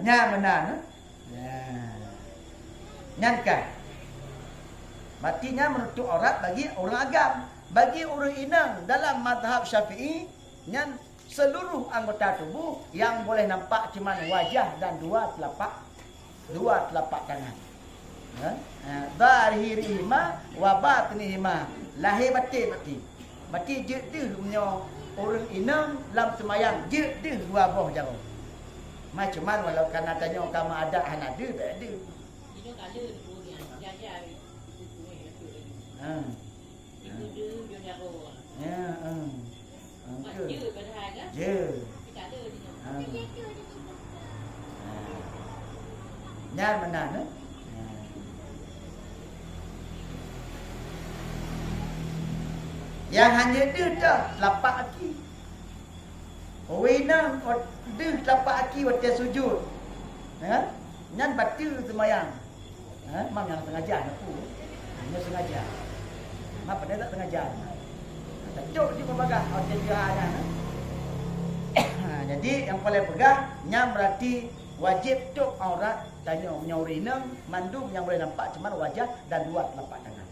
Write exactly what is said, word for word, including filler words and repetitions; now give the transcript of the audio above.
Nyan meunan, eh? Ya. Nyan kan. Berarti nyan menutup aurat bagi ureuëng agam. Bagi ureuëng inong dalam mazhab Syafi'i, nyan seluruh anggota tubuh yang boleh nampak cuman wajah dan dua telapak, dua telapak tangan. Ha? Ha, zahirihima wa batinihima. Lahé baté berarti. Berarti jeuet deuh meunyoe ureuëng inong lam seumayang jeuet deuh dua boh jaroe. Ma cuman walau kana tanyoe ka meuadat hana deuh, bèk deuh. Ha. Ya, hmm. Betul. Je. Ha. Ha. Nyan meunan, eh? Ha. Nyang hana deuh dah telapak kaki. Ureuëng inong deuh telapak kaki watèe sujud. Ha? Nyan bateue seumayang. Ha, mam nyang sengaja neupue. Ha, nyoe sengaja. Mam padahai tak sengaja. Ha, tacok jih meubagaih, oh, cedera nyan, ha. Ha, jadi nyang paléng peugah, nyan berarti wajéb tôp aurat tanyoe meunyoe ureuëng inong, mandum nyang boleh nampak cuman wajah dan dua telapak tangan.